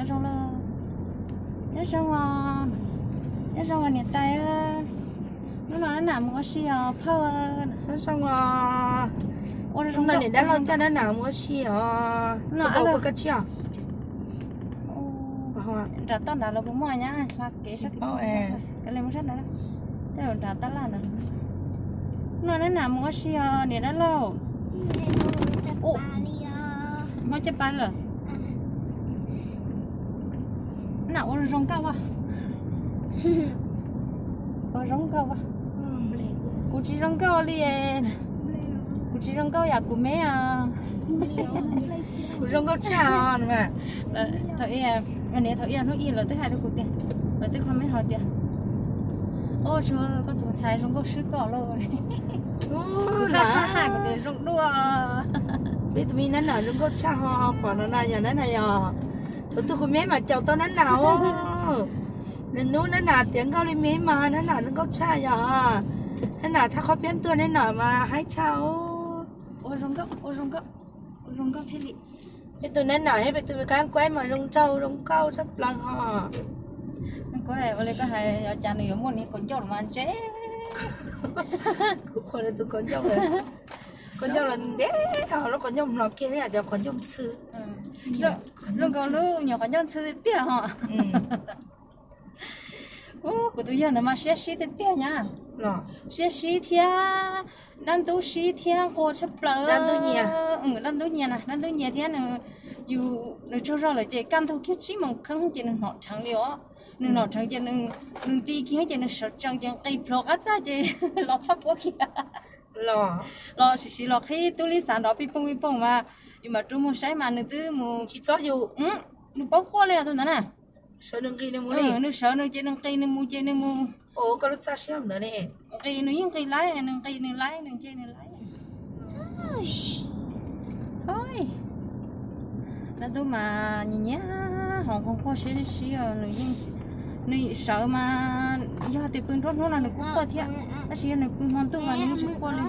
Zoo lawm. Nyob zoo os, nyob zoo os niam tais. Hnub no neb nam mus ua si os phauj? Nyob zoo os. Hnub no niam dab laug coj neb nam mus ua si os. Koj puas ua koj tshiab? Nram toj nrad los puas muaj nyab hla kev sab tid? Kav liam mus sab nrad, tej zaum nrad tab laj ntawd. Hnub no neb nam mus ua si os niam dab laug? Ua, Hmoob caj pas lawm. Neb nam ua zoo nkauj as. Ua zoo nkauj as. Kuv tsis zoo nkauj li. Kuv tsis zoo nkauj yam kuv me os. Kuv zoo nkauj tshaj os. Thaum ib, niam thaum ib hnub ib lawv twb hais rau kuv tias, lawv twb comment hais tias, o, Suav, koj tus ntxhais zoo nkauj swb koj lauj. Kuv hais hais kuv tias zoo dua. Peb tus me nab nam zoo nkauj tshaj ho, pom no na yog nab nam yog thaum twg kuv me mas caum tau nab nam os. Lwm hnub nab nam tiav nkauj li me mas nab nam zoo nkauj tshaj yog. Nab nam thaj qhov piab tuaj nab nam mas haib tshaj os. Ua zoo nkauj, ua zoo nkauj, ua zoo nkauj thiaj li. Peb tus nab nam thiab peb tus me kab kuaib mas zoo nraug zoo nkauj tshaj plaws ho. Kuv ua li koj hais, cas nws yuav muaj niag kaus ncauj los mas ntse. Kuv qhuas nws tus kaus ncauj, kaus ncauj los ntev, lub kaus ncauj mlom kiag li cov kaus ncauj ntxhw. Zoo nkaus lub nyuam qhov ncauj ntxhw tiag tiag ho. Kuv tus yawg ntawd mas siab sib tiag tiag nyab. Siab sib thiab dab ntub sib thiab nquag tshaj plaws. Dab ntub nyias na, dab ntub nyias thiab nws, yus, nws tsaug zog lawm ces kaj ntug kiag tsib moos kheeb ces nws hnov rheev li os. Nws hnov rheev ces nws nti kiag ces nws sawv tsees ces nqis plhuav qab txaj ces los txhob puab kiag. Los sim sim los qhib tub li xav nrov pij pooj pij pooj mas yus mam rua muag saib mas nws twb mus tsis txob yus. Nws paub quaj li tus ntawd na. Nws sawv nws ces nws nqis nws mus ces nws mus. Koj lub txaj siab ntawd ne. Nqis nws yeej nqis laib, nws nqis nws laib, nws nce nws laib. Dab ntub mas nyiam nyiam hos nquag nquag siab sib os, nws yeej, nws sawv mas yog tias pw nruab hnub no nws kuj quaj thiab, tab sis yog nws pw hmo ntuj mas nws yeej tsis quaj li.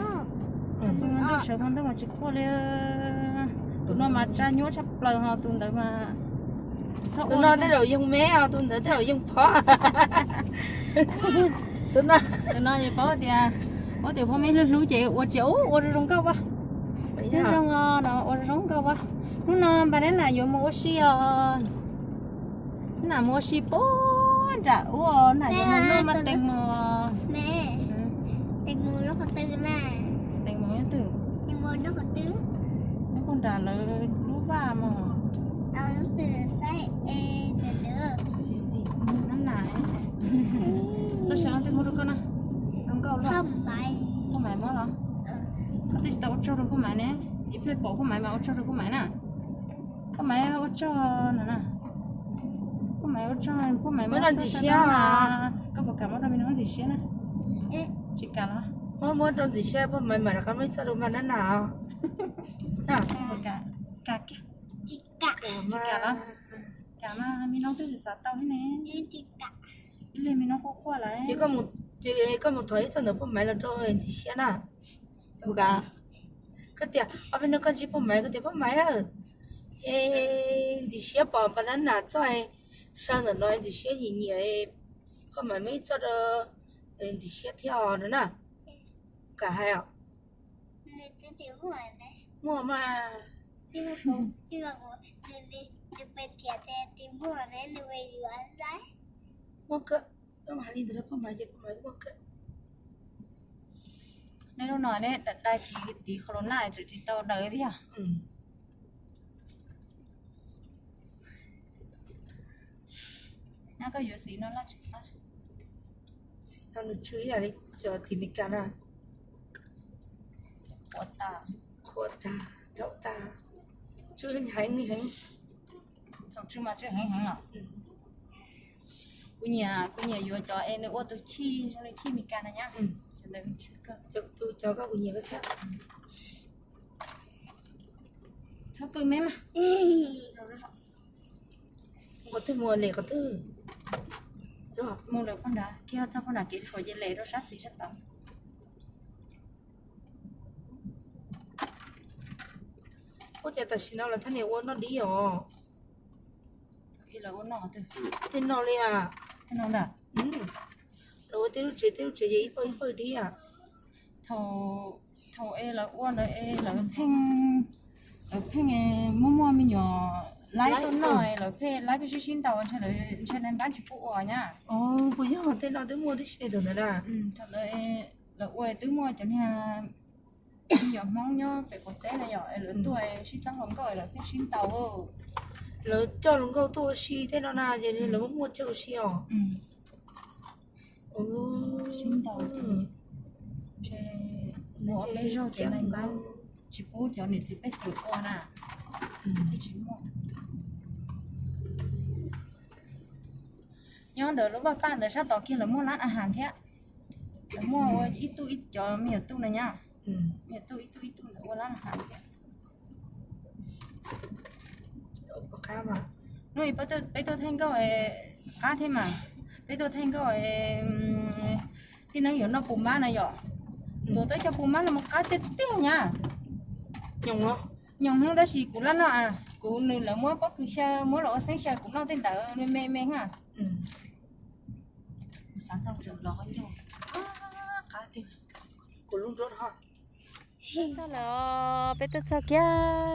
Pw hmo ntuj sawv hmo ntuj mas tsis quaj li. Tus no mas tsa nyuaj tshaj plaws ho tus ntawd mas. Tus no tej zaum yoog me os, tus ntawd tej zaum yoog phov. Tus no, tus no es paub tias, paub tias phoj me hlub hlub ces ua tsiav ua zoo zoo nkauj vaj. Zoo zoo no ua zoo zoo nkauj vaj. Hnub no npaj neb nam yuav mus ua si os. Neb nam mus ua si puag nram ub os, nam yuav mus noj mas teem mos. Teem mos nyob twg? Nyob puag nram lawv lub vaj mos. Tsis xis, neb nam. Txoj saw no twb muab rau koj na. Zoo nkauj luaj. Phoj Maiv mob los? Koj twb tsis tau ua tsaug rau Phoj Maiv ne. Ib pliag pom Phoj Maiv mas ua tsaug rau Phoj Maiv na. Phoj Maiv ua tsaug no na. Phoj Maiv ua tsaug, Phoj Maiv muab rau ntxim siab. Koj puas kam muab rau me noob ntxim siab na? Tsis kam los? Muab, muab rau ntxim siab, Phoj Maiv mam rov qab muab ib txoj rau npaj nab nam. Kam, kam, tsis kam los? Kam mas me noob twb xav tau thiab ne. Ib pliag me noob quaj quaj lawm. Ces koj mus thov ib txoj ntawm Phoj Maiv los rau ntxim siab na. Puas kam? Koj tias ob peb hnub koj ntsib Phoj Maiv, koj tias Phoj Maiv, es ntxim siab pom npaj nab nam txoj, saw ntawm no ntxim siab nyiam nyiam, Phoj Maiv muab ib txoj rau, ntxim siab thiab os no na. Kam hais os? Muaj mas. Muaj kawg, koj hais li ntawd rau Phoj Maiv ces Phoj Maiv muaj kawg. Neb lub no neb dai tiv tiv qhov los naj tseem tsis tau daws thiab. Nab koj yuav xim no laj tsis qab. Xim no nws tsw ib yam li cov tiv Meskas na. Qhuav tas, qhuav tas, daum tas. Tsw heev heev. Thaum tsw mas tsw heev heev los. Kuv nyiam, kuv nyiam yuav cov es nws ua tus chij zoo li chij Meskas na nyab. Cov ntawd tsw kawg. Cov kuv nyiam kawg thiab. Txhob pw me mas. Qhov twg mus lem qhov twg? Mus lawm pog nrad kiag, txog pog nrad kev tshuam ces lem rau sab xis sab tod. Ua cas tam sim no lawv thaj niam ua noj dib os? Lawv ua no, tej no li a. Tej no ntag. Lawv ua tej lub tsev, tej lub tsev ces ib pawg ib pawg li a. Thaum, thaum es lawv ua ntawd es lawv pheej, lawv pheej muaj muaj me nyuam laib tuaj noj, lawv pheej laib pheej sib sib ntaus, ntshe ntshe nag npab tsis pub ua nyab. Puas yog tej no twb muaj tib si thaum ntawd na? Thaum ntawd lawv ua twb muaj cov niag me nyuam Hmoob nyob pem qaum teb no yom, lawv tuaj sib txeeb hluas nkauj lawv pheej sib ntaus. Lawv coj hluas nkauj tuaj ua si tej no na, ces lawv muaj muaj chaw ua si os. Sib ntaus ces ua peb zaug ces nag npab tsis pub cov niam txiv pej xeem ua na. Tsis muaj. Nyob ntawm lub vaj paj ntawd sab tod kiag lawv muaj lab a has thiab. Lawv muaj ua ib tug ib cov me nyuam tub na nyab. Me nyuam tub ib tug ib tug ntawd ua lab a has thiab. Hnub peb tuaj thaij nkauj qab thiab mas, peb tuaj thaij nkauj thiab neeg yuav noj pus mab na yom. Tuav tau cov pus mab no mas qab tiag tiag nyab. Nyoos hnub tab sis kuv laj noj, kuv nws lawv muab pob kws xyaw muab los ua xeeb xyaw kuv noj tej ntawd me me na. Xav txog los qab tiag. Kuv lub nruab no. Txog lawm, peb twb txog kiag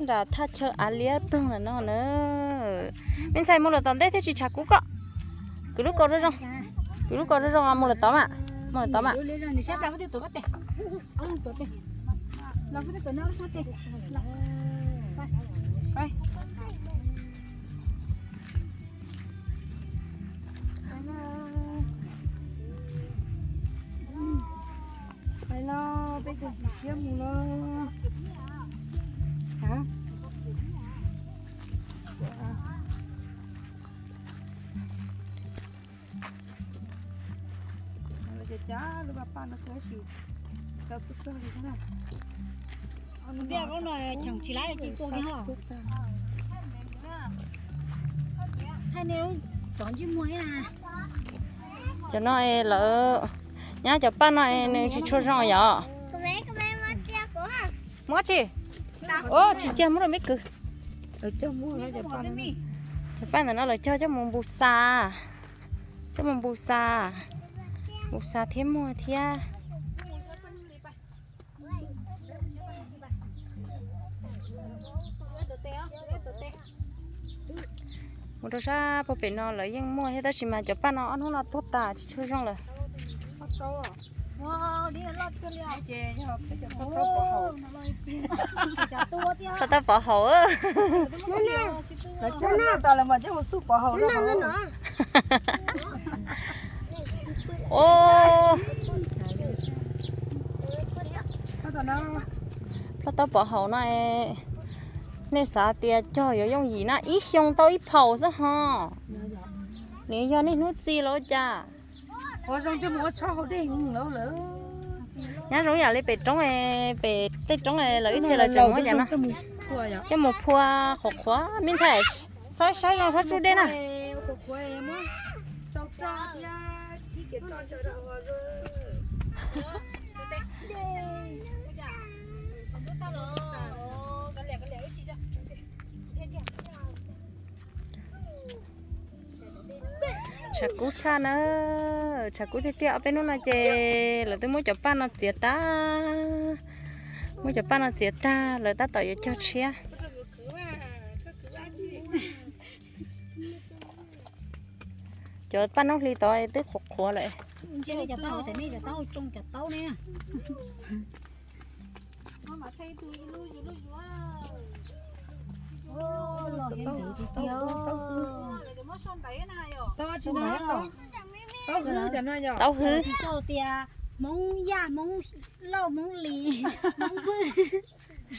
nram thaj chaw av liab ploog lawm no na. Me ntxhais mus lawm tom ntej thiaj tsis tshav kub koj. Kwv lub kaus zoo zoo, kwv lub kaus zoo zoo mus lawm tod mas, mus lawm tod mas. Peb tus siab mus los. Cas lub vaj paj no tab sis tau txog li thiab na. Tiaj koj no cheem tsis laib ces tua kiag ho. Thaij nej lub tov ntsej muag na. Cov no lawv nyab cov paj no nws tsis tshua zoo yom. Muab tsis, tsis ciaj muab rau me kwv. Cov paj ntawm no lawv cog coj mus npus xa, coj mus npus xa, npus xa thiab muag thiab. Mus rau sab puag pem no lawv yeej muaj thiab tab sis mas cov paj no ob hnub no tuag tas tsis tshua zoo lawm. Plab taub pov haum. Plab taub pov haum no, nej xav tias cog yuav yooj yim na, ib xyoo tau ib phaum xwb ho. Nws yog niaj hnub txi los cas. Nyob zoo yam li pem roob, pem tej roob lawv ib txhia lawv tseem muab cov no coj mus phua qhuav qhuav. Me ntxhais, txhob saib zoo, txhob tsuj dej na. Tshav kub tshaj na, tshav kub tiag tiag. Ob peb hnub no ces lawv twb muab cov paj no txiav tag, muab cov paj no txiav tag lawv tab tom yuav cog tshiab. Cov paj noob hli tod twb qhuav qhuav lawm. Taub hwb, taub hwb.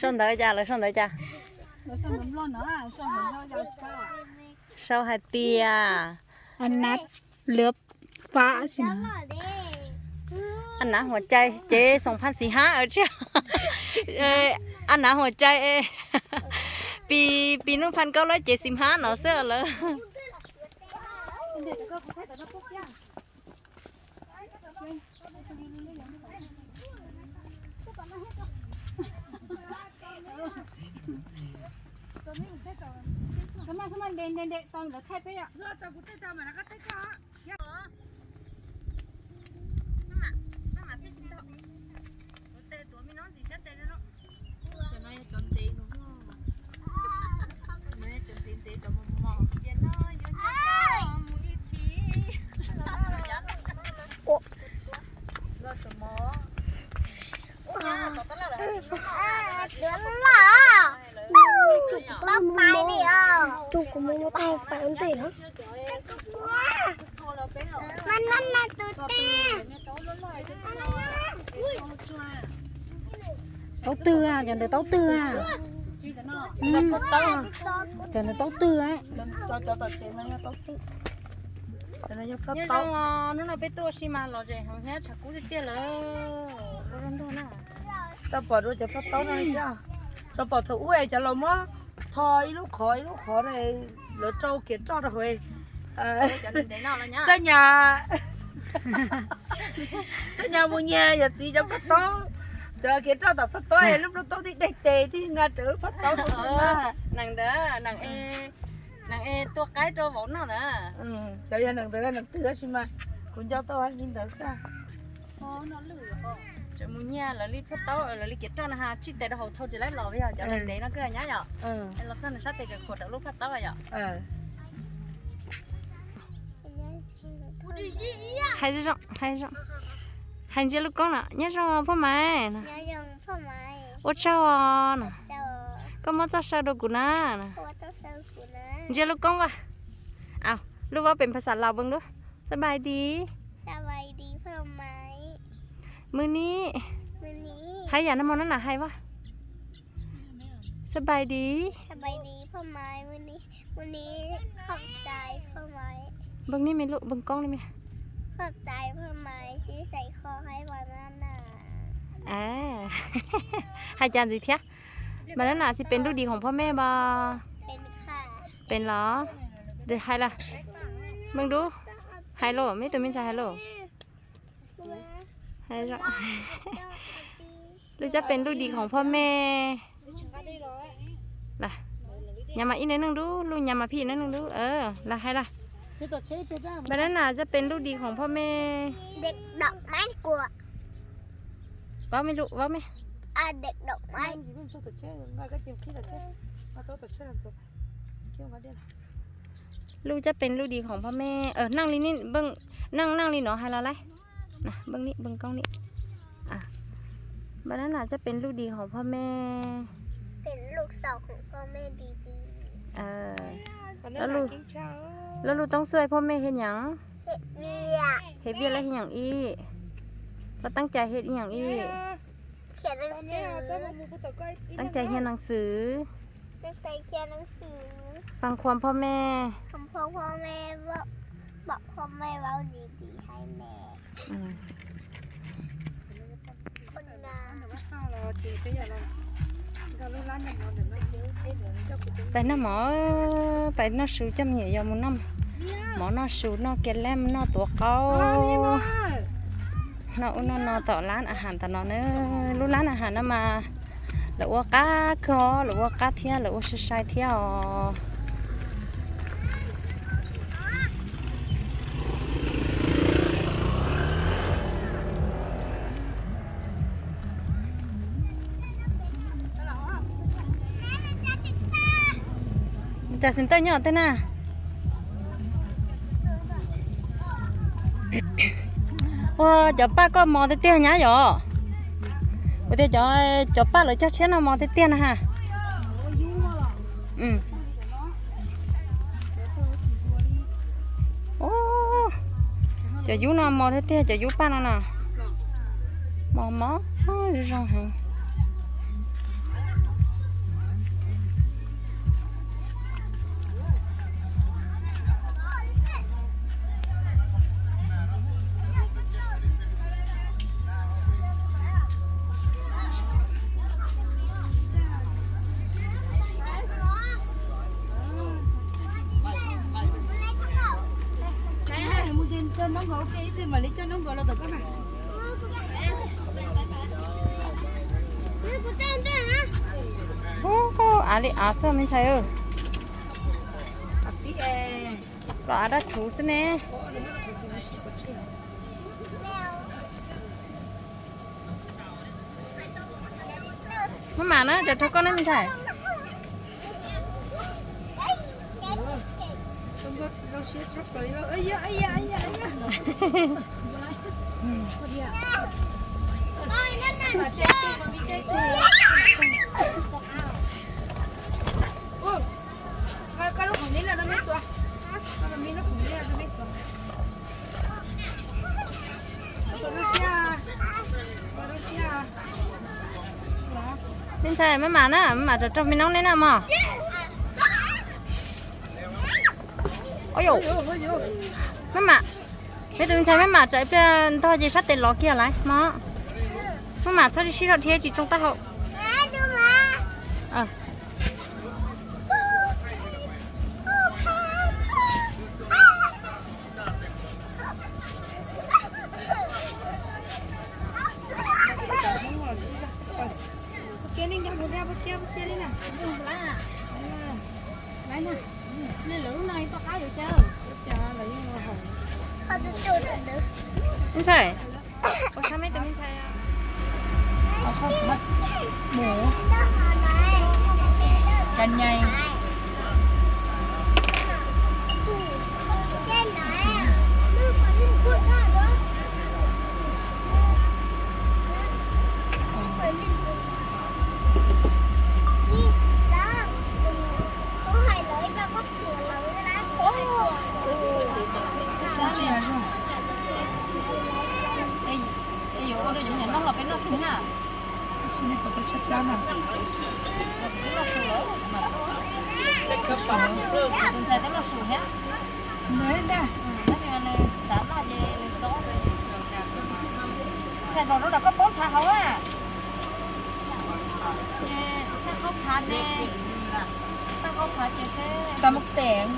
Sau ntawv cas, lawv sau ntawv cas? Sau hais tias, a nav huam cai ces xoom phaj xis hab, a nav huam cai, pis, pis nuj phaj kaub lab ces xis hab no xwb lawm. Maj, maj, ntes, ntes, ntes, tau lawv thaij peb os. Tuav me no ntxim sab tes no. Cov no yog cov ntev no, no yog cov ntev ntev cov mos mos. Ces no yuav coj mus ib txhis. Loj cov mos. Ua nyab tom tab laj lawm. Tus loj, tus loj pais li os. Tus kuv mus mus tau pais ua ntej na. Mas no mas tus tij. Taub twg a, cov ntawd taub twg a? Cov ntawd taub twg a? Nyob zoo, hnub no peb tuaj ua si mas lom zem heev thiab tshav kub tiag tiag lawm. Ua zoo ntuag na. Tau pom dua cov phaj taub no thiab. Tau pom thaum ub es cov laus muab tho ib lub qhov ib lub qhov, lawv rau kiav roj rau hauv. Txawj nyas, txawj nyas mus nyiag yawm txiv cov phaj taub, cov kiav roj tom phaj taub es lub phaj taub tib deg tes tib nqa rawv lub phaj taub. Nees ntawd, nees e tuaj qaib rau vauv noj ntawd. Cov yog nees ntawd nees twg tab sis mas kuv nco tau li ntawd xwb. Tseem mus nyiag lawv li phaj taub, lawv li kiav roj no ha, tsij tes rau hauv thau tsis laib los yog cov ntev no kawg nyab yom. Los txog nws sab tes tseem khuam rawv lub phaj taub yom. Hais zoo, hais zoo. Hais ntsia lub koob no, nyob zoo phoj Maiv. Ua tsaug no. Koj muab txoj saw rau kuv na. Ntsia lub koob as. Lub vab pem phas xas Laus vee lub. Xab npais dis. Mws ni. Hais yam no mog na hais vaj. Xab npais dis. Npee ni me lub, npee koob ni me. Hais cas ntxiv thiab? Mas nab nam xij pes lub dis khoom phoj mej npog. Pes los? Hais lawm. Npee dub. Hais lawm, meb tus me ntxhais hais lawm. Lub cab pes lub dis khoom phoj mej. Nyam mas ib neeg neeg dub, lub nyam mas phij neeg neeg dub. Las hais las. Npaj nab nam cab pes lub dis khoom phoj mej. Vaub me lub, vaub me. Lub cab pes lub dis khoom phoj mej, neej neej li no hais los laij. Npee ni, npee koob ni. Npaj nab nam cab pes lub dis khoom phoj mej. Lub lub toob xuaj phoj mej hiab nyaam. Hem viaj lab hiab nyaam ib. Lub teeb cai hiab nyaam ib. Teeb cai hiab neeg xwm. Faj khuam phoj mej. Pais noj mov, pais noj su coj me nyuam yaus mus noj mov noj su noj kiav laj noj tuav qaub. Noj ub noj no tom lab a has tom no na. Lub lab a has no mas lawv ua qab kawg, lawv ua qab thiab lawv ua sai sai thiab os. Cas xeem tawj nyob tej na. Ua cov paj koj mos tiag tiag nyab yom. Ua tias cov, cov paj lawv cog tshiab no mos tiag tiag na ha. Cov yub no mos tiag tiag, cov yub paj no na. Mos mos zoo heev. Av li av xwb me ntxhais. Los av dab tshub xwb ne. Maj mam na, tsam raug koj ne me ntxhais. Me ntxhais maj mam na, maj mam tsam raug me noob ne na mog. Ua, maj mam, peb tus me ntxhais maj mam tsam ib pliag ntog ces sab tes lov kiag lawm mog. Maj mam txhob sib zog dhia tsis tsoo taub hau. Me ntxhais, ua tshab me tus me ntxhais. Mus, cov nyai, yuav ua rau cov me nyuam noj los peb noj kiag na. Tus ntxhais twb los su thiab. Tab sis nws xav noj ces nws txob. Ntxhais zaum no koj paub thav hauv a. Xaj khaub phav ne, xaj khaub phav ces seb. Tau mus teev,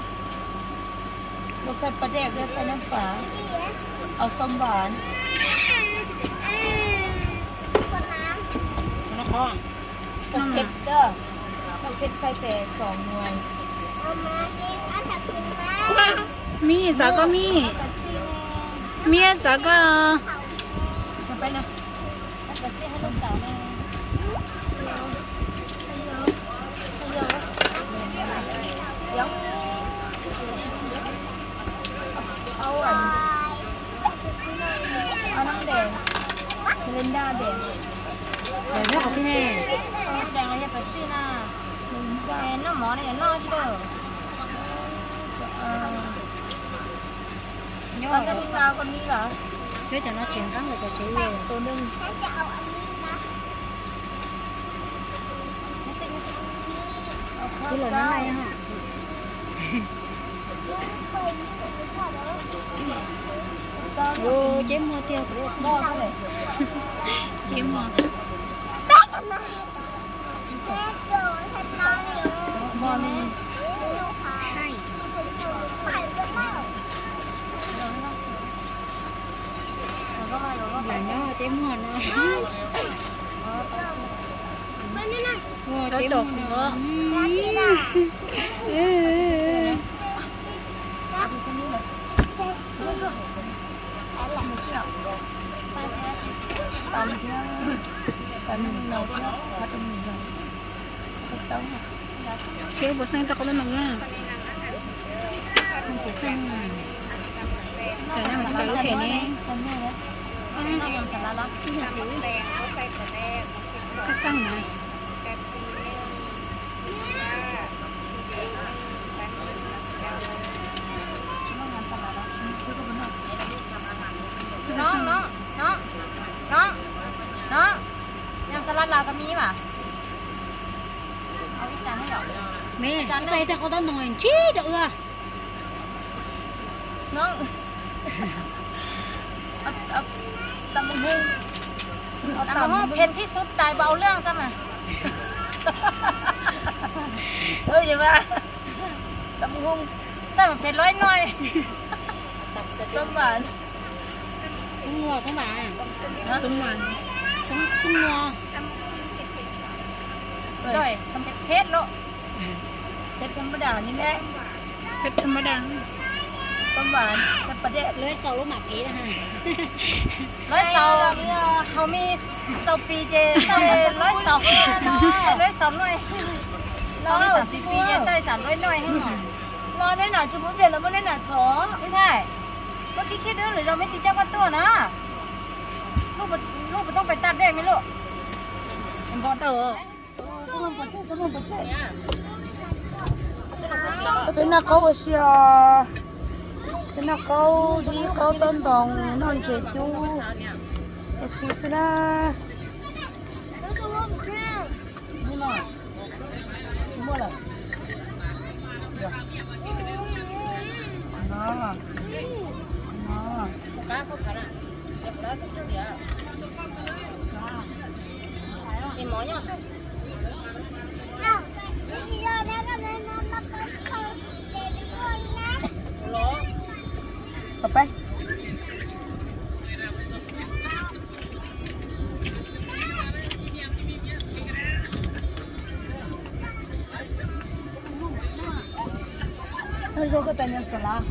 los xaws pas dej, los xaws naj pas, au xav npam. Một phết, một phết xay tè sòng ngoài. Mib, txav koj mib. Mib, txav koj. Noj mov ne, noj tsis tau. Nyob cov no tsis nqeeb lawm, cov tsev. Tus los no na. Ua, ceb muag tiag kuv. Ceb muag. Lam nyob ceb muag no. Ua, ceb muag no. Kev ua puas xeeb tau qhov lub no na. Xeeb puas xeeb. Tam no tsis pom lub phem ne. Koj xeeb na. No, no, no, no. Yam xas las los koj mib mas. Me, xav ib tag qhov tab ntoo ntsib rau wb. No. Tam mus hoo. Tam mus hoo phem thib xub tais npaum lwj xab mas. Tam mus hoo. Xab mas phem loj no. Xab mas. Xoob muas. Xoob muas. Xoob, xoob muas. Phem loj. Phem thas mas dam ni ne. Thib thib maj daj, lawv xaus lub mam phev na, lawv xaus, hauv me xaus pis ces lawv xaus, lawv xaus luaj, hauv me xaus pis ces xav luaj noj heev os. Los neb nam tsis pub pem los muab neb nam txhom. Ntxhais, koj khib khib dub lwm zaus me tsis coj koj tuaj na. Lub puas tooj pes tag dej me luj. Npog tawm. Peb noj qaub ua si os. Peb noj qaub dib qaub tob ntoos noj ntses cub ua si xwb na. Peb zoo koj tais niam tus lav.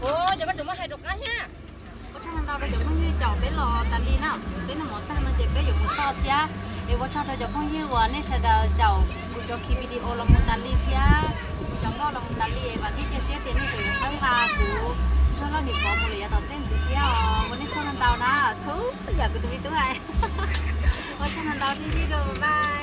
Ua, cov koj tseem muab hais rov qab thiab. Ua tsaug ntau rau cov phooj ywg caum peb los tas li na, peb noj mov tag no ces peb yuav mus toj thiab. Es ua tsaug rau cov phooj ywg uas nej sawv daws caum kuv cov khi video los mus tas li thiab, kuv cov nkauj los mus tas li, vam thiab cia siab tias nej tseem yuav txhawb nqa kuv Zog Lauj Nim Pov mus lawm yav tom ntej ntxiv thiab os. Ua nej tsaug ntau na, thov yam kuv tus me tub hais. Ua tsaug ntau thiab, bye bye.